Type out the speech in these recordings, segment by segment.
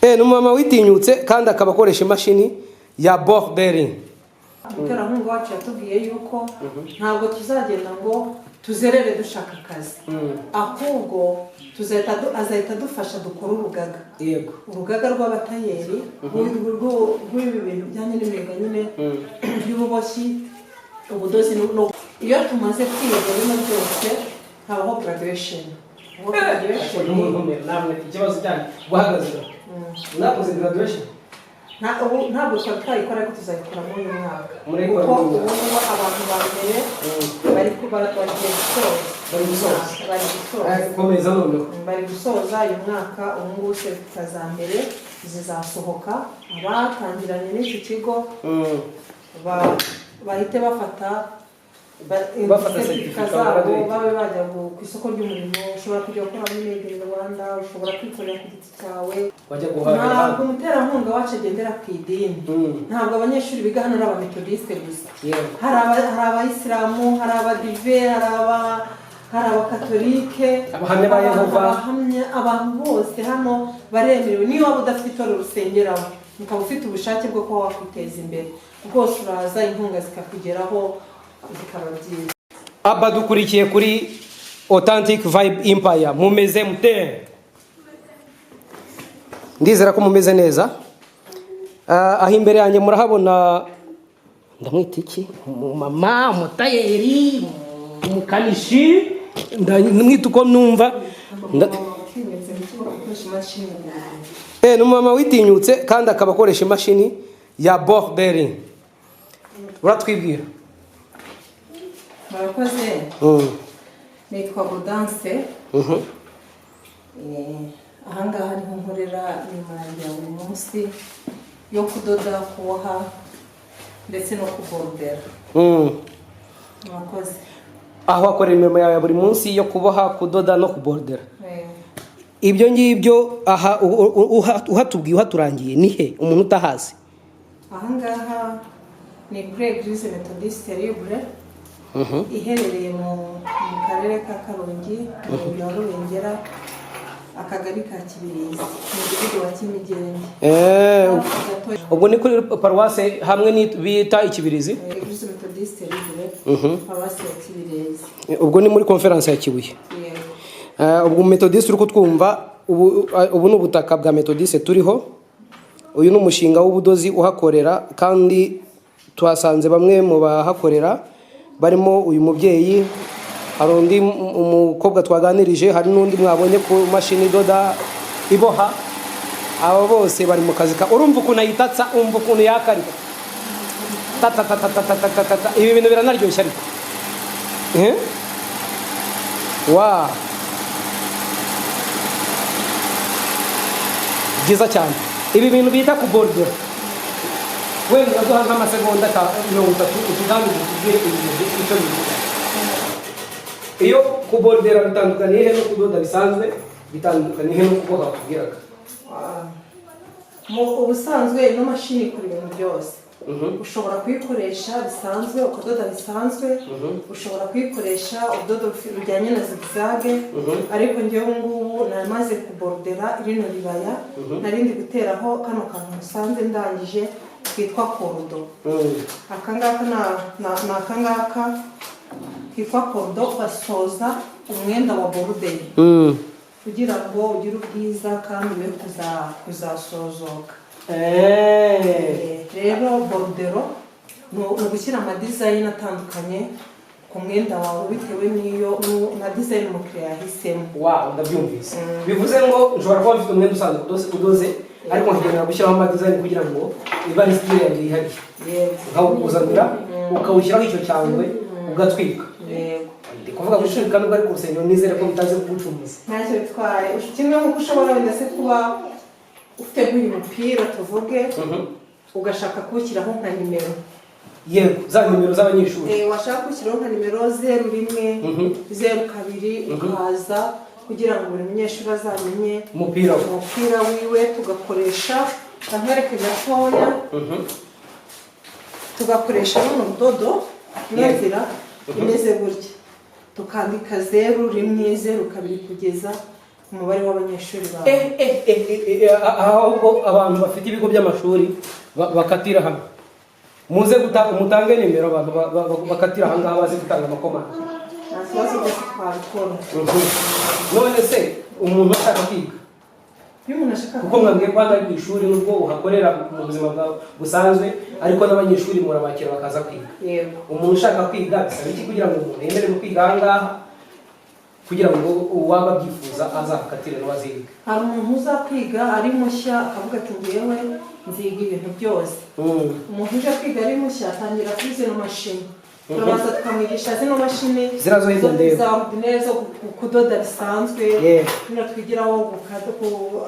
Ni umumama witinyutse kandi akaba akoresha imashini ya borderie. Umuterankunga wacu yatubwiye yuko ntabwo tuzagenda ngo tuzerere dushaka akazi, ahubwo azahita adufasha dukore urugaga, urugaga rw'abatayeri rw'ibi bintu bijyanye n'imyuga nyine y'ububoshyi, ubudozi. Iyo tumaze kwiga bino byose, habaho graduation. Ubwo graduation Namwe ikibazo cyanyu guhagaze, mwakoze graduation? Ubu ntabwo twari twayikora, ariko tuzayikora muri uyu mwaka. Murayikora kuko muri uyu ubu ngubu abantu ba mbere bagiye gusoza. Bari gusoza. Bari gusoza. Komeza noneho. Bari gusoza uyu mwaka. Ubu ngubu seritifika za mbere zizasohoka, abatangiranye n'iki kigo bahite bafata Bafata seritifika certificate, zabo, graduate. Babe bajya ku isoko ry'umurimo. Ushobora kujya gukora muri Made in Rwanda, ushobora kwikorera ku giti cyawe. Wajya guhahira. Ntabwo umuterankunga wacu agendera ku idini. Ntabwo abanyeshuri biga hano ari abametodisite gusa. Hari abayisilamu, hari abadive, hari abakatolike. Abahamya ba Yehova. Abahamya, abantu bose hano baremerewe. Niyo waba udafite itorero usengeramo, ukaba ufite ubushake bwo kuba wakwiteza imbere, rwose uraza inkunga zikakugeraho, zikaba byiza. Abadukurikiye kuri Authentic Vibe Empire, mumeze mute? Ndizera ko mumeze neza. Aho imbere yanjye murahabona, ndamwita iki? Umumama, umutayeri, umukanishi, ndamwita uko numva. Utinyutse gukoresha imashini. Ni umumama witinyutse kandi akaba akoresha imashini ya borderie. Uratwibwira? Murakoze. Nitwa Gaudence. Ahangaha niho nkorera imirimo yanjye ya buri munsi yo kudoda, kuboha ndetse no kuborudera. Murakoze. Aho akorera imirimo yawe ya buri munsi yo kuboha, kudoda no kubordera. Ibyo ngibyo aha uhatubwiye, uhaturangiye, ni he umuntu utahazi? Ahangaha ni kuri Eglise Methodiste Libre, iherereye mu karere ka Karongi, umurenge wa Rubengera, akagari ka Kibirizi, umudugudu wa Kimigenge. Hafi gato. Ubwo ni kuri paruwase hamwe bita Ikibirizi? Eglise Methodiste Libre, paruwasi ya Kibirizi. Ubwo ni muri conférence ya Kibuye? Yego. Ubwo metodiste uri kutwumva, ubu ni ubutaka bwa metodiste turiho. Uyu ni umushinga w'ubudozi uhakorera, kandi tuhasanze bamwe mu bahakorera barimo uyu mubyeyi, hari undi umukobwa twaganirije, hari n'undi mwabonye ku mashini idoda, iboha. Abo bose bari mu kazi ka urumva ukuntu ayitatsa, umva ukuntu yakarika ta ta ta ta ta ta ta ta. Ibi bintu biranaryoshye ariko. Eh? Wa byiza cyane ibi bintu bita kubordera. Wenda uraduha nk'amasegonda 30, utuganirize, utubwire ibintu icyo bivuga. Iyo kubordera bitandukaniye he no kudoda bisanzwe? Bitandukaniye he no kuboha watubwiraga? Mu ubusanzwe ino mashini ikora ibintu byose. Ushobora kuyikoresha bisanzwe, ukadoda bisanzwe, ushobora kuyikoresha urudodo rujyanye na zigzag. Ariko njyewe ubu ngubu namaze kuborudera rino ribaya, narindi guteraho kano kantu musanze ndangije kitwa cordon. Akangaka ni akangaka kitwa cordon, basoza umwenda wa boruderi kugira ngo ugire ubwiza kandi ube kuzasozoka. Rero borudero ni ugushyira amadesign atandukanye ku mwenda wawe bitewe n'iyo na design umukiriya yahisemo. Wow, ndabyumvise. Bivuze ngo nshobora kuba mfite umwenda usanzwe udoze, ariko nkagenera gushyiraho amadesign kugira ngo ibe ari style yanjye yihariye. Yego. Nkawukuzanira, ukawushyiraho icyo cyangwe, ugatwika. Yego. Ndi kuvuga gutwika nubwo ari ku rusengero, nizere ko bitaze kugucumuza. Ntacyo bitwaye. Kimwe nk'uko ushobora wenda se kuba ufite nk'uyu mupira tuvuge, ugashaka kuwushyiraho nka nimero. Yego, za nimero z'abanyeshuri. Washaka kuwushyiraho nka nimero 01, 02, ukaza kugira ngo buri munyeshuri azamenye umupira we. Umupira wiwe. Tugakoresha, nkwereke gatoya, tugakoresha runo rudodo, ino nzira imeze gutya, tukandika 0 1 0 2 kugeza Umubare w'abanyeshuri bawe. Ahubwo abantu bafite ibigo by'amashuri bakatira hamwe, muze mutange nimero, abantu bakatira aha ngaha baze gutanga amakomande. Nta kibazo rwose, twabikora. None se umuntu ashaka kwiga? Iyo umuntu ashaka Kuko mwambwiye ko hano ari ku ishuri, nubwo uhakorera mu buzima bwawe busanzwe, ariko n'abanyeshuri murabakira bakaza kwiga. Yego. Umuntu ushaka kwiga, bisaba iki kugira ngo umuntu yemererwe kwiga aha ngaha, kugira ngo uwaba abyifuza azahakatire n'uwaziga? Hari umuntu uza kwiga ari mushya, akavuga ati: "Ngewe nziga ibintu byose." Umuntu uje kwiga ari mushya atangira kuri zino mashini. Turabanza tukamwigisha zino mashini Ziriya zo hirya ndeba. Za ordinaire zo kudoda bisanzwe. Zino twigiraho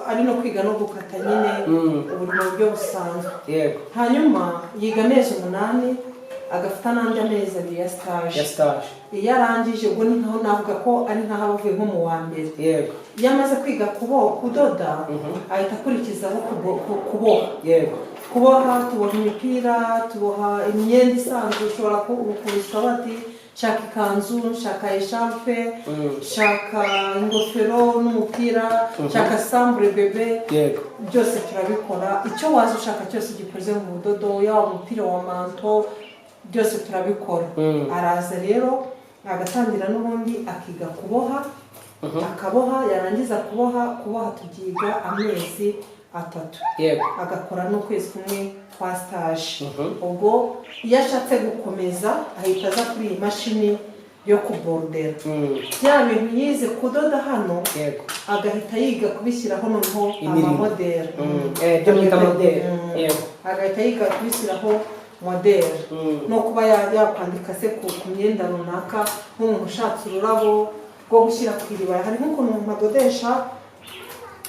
ari no kwiga no gukata nyine ubu mu buryo busanzwe. Hanyuma yiga amezi 8, agafata n'andi amezi 2 ya stage. Ya stage. Iyo arangije, ubwo ni nkaho navuga ko ari nkaho aba avuye nko mu wa mbere. Iyo amaze kwiga kudoda, ahita akurikizaho kuboha. Kuboha, tuboha imipira, tuboha imyenda isanzwe. Ushobora kuza bati: "Nshaka ikanzu, nshaka echarpe, nshaka ingofero n'umupira, nshaka chambre bébé." Byose turabikora. Icyo waza ushaka cyose gikoze mu budodo, yaba umupira wa manteau, byose turabikora. Araza rero agatangira n'ubundi akiga kuboha, akaboha. Yarangiza kuboha, tubyiga amezi 3. Agakora n'ukwezi kumwe kwa stage. Ubwo iyo ashatse gukomeza, ahita aza kuri iyi mashini yo kuborudera bya bintu yize kudoda hano, agahita yiga kubishyiraho noneho Imirimbo. amamodeli. Byo mwita modèle. Agahita yiga kubishyiraho modèle no kuba yakwandika se ku myenda runaka, nk'umuntu ushatse ururabo rwo gushyira ku iribaya. Hari nk'ukuntu umuntu adodesha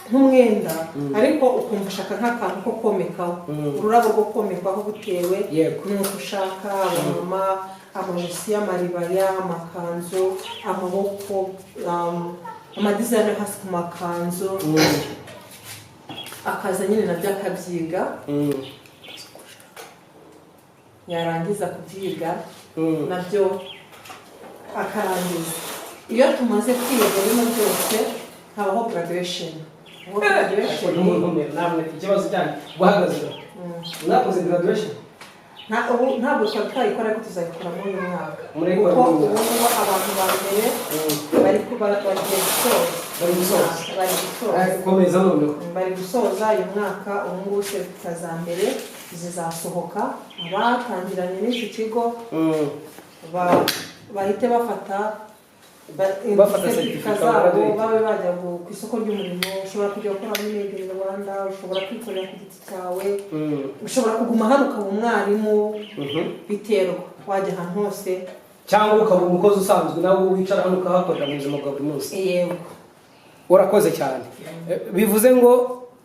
nk'umwenda, ariko ukumva ushaka nk'akantu ko komekaho, ururabo rwo komekwaho bitewe n'uko ushaka. Abamama, amajosi y'amaribaya, amakanzu, amaboko, amadesign yo hasi ku makanzu, akaza nyine nabyo akabyiga. Yarangiza kubyiga nabyo akarangiza. Iyo tumaze kwiga bino byose, habaho graduation. Habaho graduation. N'umuntu namwe ikibazo cyanyu guhagaze, mwakoze graduation? Ubu ntabwo twari twayikora, ariko tuzayikora muri uyu mwaka. Murayikora Kuko muri uyu ubu mwaka. ngubu abantu ba mbere bagiye gusoza. Bari gusoza. Bari gusoza. Komeza noneho. Bari gusoza uyu mwaka. Ubu ngubu seritifika za mbere zizasohoka, abatangiranye n'iki kigo bahite bafata Bafata seritifika certificate, zabo, graduate. Babe bajya ku isoko ry'umurimo. Ushobora kujya gukora muri Made in Rwanda, ushobora kwikorera ku giti cyawe, ushobora kuguma hano ukaba umwarimu, biterwa, wajya ahantu hose. Cyangwa ukaba umukozi usanzwe nawe wicara hano ukahakorera mu buzima bwa buri munsi. Yego. Urakoze cyane. Bivuze ngo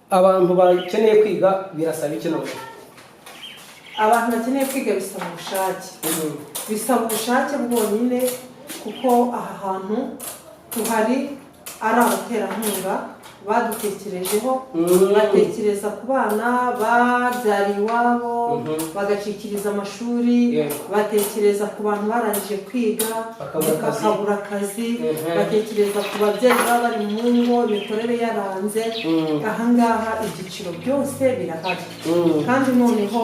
abantu bakeneye kwiga birasaba iki noneho? Abantu bakeneye kwiga, bisaba ubushake, bisaba ubushake bwonyine, kuko aha hantu tuhari ari abaterankunga badutekerejeho, batekereza ku bana babyariye iwabo, bagacikiriza amashuri, batekereza ku bantu barangije kwiga Bakabura akazi. bakabura akazi, batekereza ku babyeyi baba bari mu ngo imikorere yaranze. Ahangaha ibyiciro byose birahari. Kandi noneho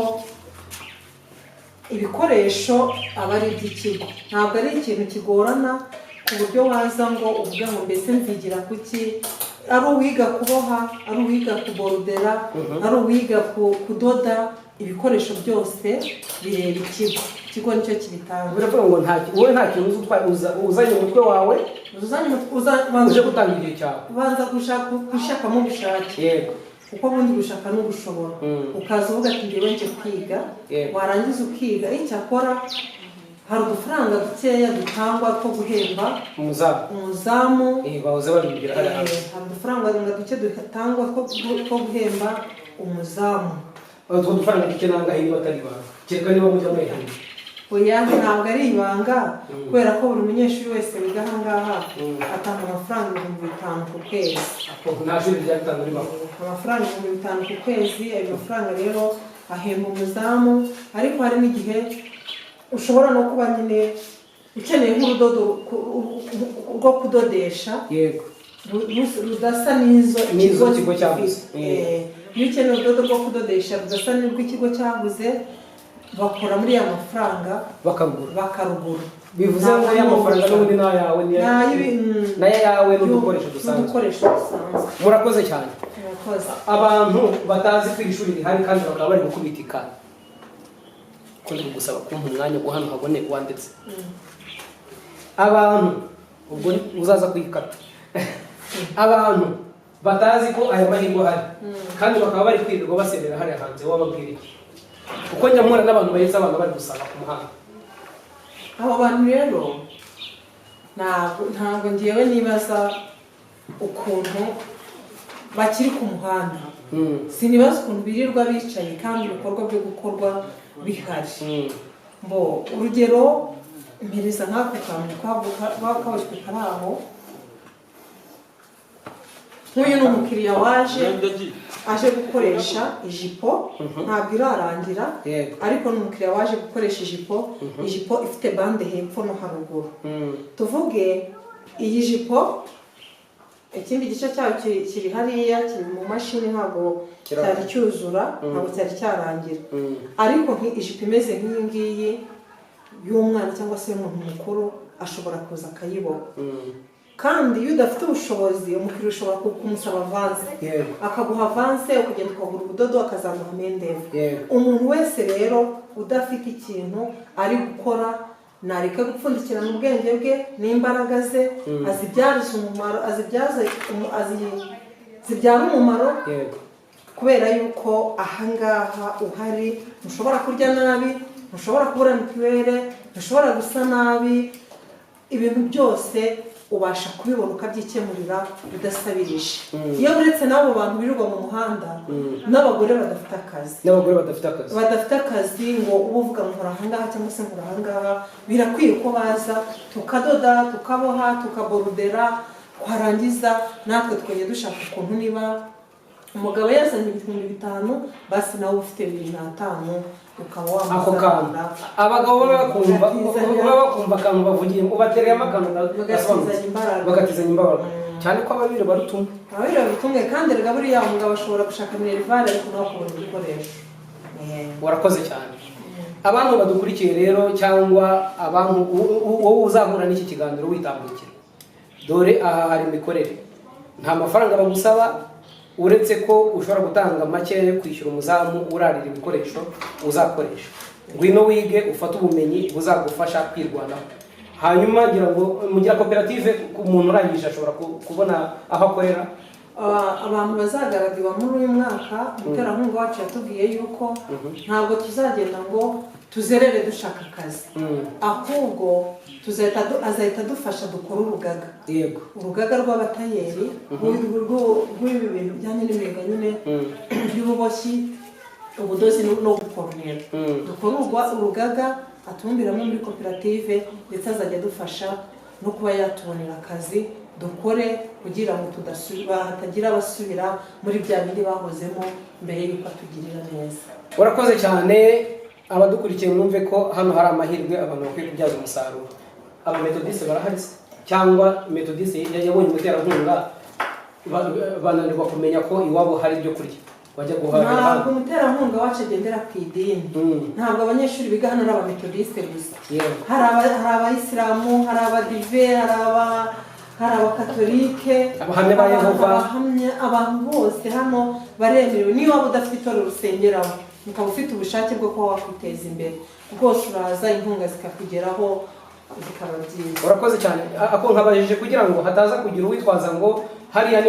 ibikoresho aba ari iby'ikigo, ntabwo ari ikintu kigorana ku buryo waza ngo uvuge ngo: "Mbese nzigira kuki?" Ari uwiga kuboha, ari uwiga kuborudera, ari uwiga kudoda, ibikoresho byose bireba ikigo. Ikigo nicyo kibitanga. Biravuga ngo wowe nta kintu uzi utwaye, uzanye umutwe wawe, Uzanye banza uje gutanga igihe cyawe. Banza gushaka, gushakamo ubushake, kuko ubundi gushaka ni ugushobora. Ukaza uvuga ati: "Ngewe nje kwiga." Warangiza ukiga. Icyakora hari udufaranga dukeya dutangwa two guhemba umuzamu. Umuzamu. Bahoze babimbwira hariya hanze. Hari udufaranga duke dutangwa two guhemba umuzamu. Utwo dufaranga duke nangahe, niba atari ibanga? Kereka niba mujya muyahembwa. Oya, ntabwo ari ibanga, kubera ko buri munyeshuri wese wiga aha ngaha atanga amafaranga 5000 ku kwezi. Nta shuri rya 5 ribaho. Amafaranga 5000 ku kwezi. Ayo mafaranga rero ahemba umuzamu, ariko hari n'igihe ushobora no kuba nyine ukeneye nk'urudodo rwo kudodesha. rudasa n'izo N'izo ikigo cyaguze. gifite. Iyo ukeneye urudodo rwo kudodesha rudasa n'urw'ikigo cyaguze, bakora muri ya mafaranga Bakagura. bakarugura. Bivuze ngo ya mafaranga n'ubundi ni ayawe, ni ayawe n'udukoresho dusanzwe. N'udukoresho dusanzwe. Murakoze cyane. Murakoze. Abantu batazi ko iri shuri rihari kandi bakaba bari gukubitika, ko ndi kugusaba kumpa umwanya ngo hano habone wanditse abantu, ubwo uzaza kuyikata. Abantu batazi ko aya mahirwe ahari kandi bakaba bari kwirirwa baserera hariya hanze, wababwira iki? Kuko njya mpura n'abantu bahetse abana bari gusaba ku muhanda. Abo bantu rero ntabwo ngewe nibaza ukuntu bakiri ku muhanda. Sinibaza ukuntu birirwa bicaye kandi ibikorwa byo gukorwa bihari. Mbo urugero mpereza nk'ako kantu kaboshywe kari aho. Nk'uyu ni umukiriya waje aje gukoresha ijipo, ntabwo irarangira, ariko ni umukiriya waje gukoresha ijipo ifite bande hepfo no haruguru. Tuvuge iyi jipo, ikindi gice cyayo kiri hariya, kiri mu mashini, ntabwo cyari cyuzura, ntabwo cyari cyarangira. Ariko ijipo imeze nk'iyi ngiyi y'umwana cyangwa se y'umuntu mukuru, ashobora kuza akayiboha. Kandi iyo udafite ubushobozi, umukiriya ushobora kumusaba avance, akaguha avance, ukagenda ukagura ubudodo, akazaguha main-d'œuvre. Umuntu wese rero udafite ikintu ari gukora nareke gupfundikirana ubwenge bwe n'imbaraga ze, azibyaze umumaro, azibyaze zibyara umumaro. Kubera yuko ahangaha uhari ntushobora kurya nabi, ntushobora kubura mituweli, ntushobora gusa nabi. Ibintu byose ubasha kubibona ukabyikemurira udasabirije. Iyo uretse n'abo bantu birirwa mu muhanda, n'abagore badafite akazi, N'abagore badafite akazi. badafite akazi, ngo uba uvuga ngo nkora ahangaha cyangwa se nkora ahangaha, birakwiye ko baza tukadoda, tukaboha, tukaborudera, twarangiza natwe tukajya dushaka ukuntu niba umugabo yazanye 5000, basi nawe ufite 2500 ukaba Ako kantu wamuzamura. Abagabo baba bakumva akantu bavugiye, ubatereyemo akantu gasobanutse. Bagatizanya imbaraga. Bagatizanya imbaraga, cyane ko ababiri barutumwe. Ababiri babitumwe. Kandi erega buriya umugabo ashobora gushaka minerval ariko nawe akabona ibikoresho. Warakoze cyane. Abantu badukurikiye rero, cyangwa abantu wowe uzahura n'iki kiganiro witambukira, dore aha hari imikorere. Nta mafaranga bagusaba, uretse ko ushobora gutanga make yo kwishyura umuzamu urarira ibikoresho uzakoresha. Ngwino wige, ufate ubumenyi buzagufasha kwirwanaho. Hanyuma ngira ngo mugira koperative, ku muntu urangije ashobora kubona aho akorera. Abantu bazagaragirwa muri uyu mwaka, umuterankunga wacu yatubwiye yuko ntabwo tuzagenda ngo tuzerere dushaka akazi, ahubwo azahita adufasha dukore urugaga, urugaga rw'abatayeri rw'ibi bintu bijyanye n'imyuga nyine y'ububoshyi, ubudozi no gukoronera. Dukore urugaga, atubumbiramo muri koperative, ndetse azajya adufasha no kuba yatubonera akazi dukore, kugira ngo tudasubira, hatagira abasubira muri bya bindi bahozemo mbere y'uko atugirira neza. Urakoze cyane. Abadukurikiye mwumve ko hano hari amahirwe abantu bakwiye kubyaza umusaruro. Abametodiste barahari se? Cyangwa metodiste yabonye umuterankunga, bananirwa kumenya ko iwabo hari ibyo kurya bajya guhahira Ntabwo hano? umuterankunga wacu agendera ku idini. Ntabwo abanyeshuri biga hano ari abametodiste gusa. Hari abayisilamu, hari abadive, hari abakatolike, Abahamya ba Yehova. Abahamya, abantu bose hano baremerewe. Niyo waba udafite itorero usengeramo, ukaba ufite ubushake bwo kuba wakwiteza imbere, rwose uraza inkunga zikakugeraho, zikaba byiza. Urakoze cyane. Ako nkabajije kugira ngo hataza kugira uwitwaza ngo hariya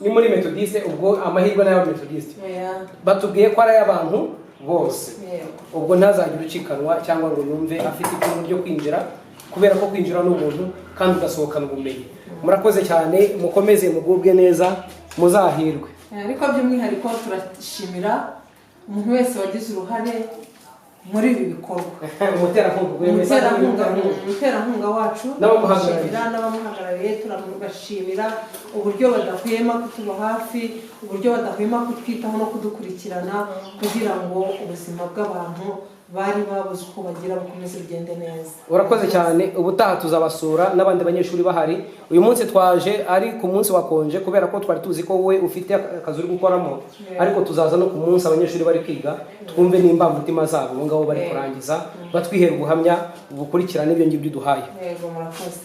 ni muri metodiste, ubwo amahirwe ni ay'abametodiste. Oya. Batubwiye ko ari ay'abantu bose. Yego. Ubwo ntazagire ucikanwa cyangwa ngo yumve afite ipfunwe ryo kwinjira, kubera ko kwinjira ni ubuntu kandi ugasohokana ubumenyi. Murakoze cyane, mukomeze mugubwe neza, muzahirwe. Ariko by'umwihariko turashimira umuntu wese wagize uruhare muri ibi bikorwa. Umuterankunga wemeza. Umuterankunga wacu N'abamuhagarariye. turamushimira, n'abamuhagarariye turabashimira uburyo badahwema kutuba hafi, uburyo badahwema kutwitaho no kudukurikirana kugira ngo ubuzima bw'abantu Bari babuze uko bagira, bakomeze bigende neza. Urakoze cyane. Ubutaha tuzabasura n'abandi banyeshuri bahari. Uyu munsi twaje ari ku munsi wa congé, kubera ko twari tuzi ko wowe ufite akazi uri gukoramo, ariko tuzaza no ku munsi abanyeshuri bari kwiga, twumve n'imbamutima zabo. Abo ngabo bari kurangiza batwihera ubuhamya bukurikirana n'ibyo ngibyo uduhaye. Yego, murakoze.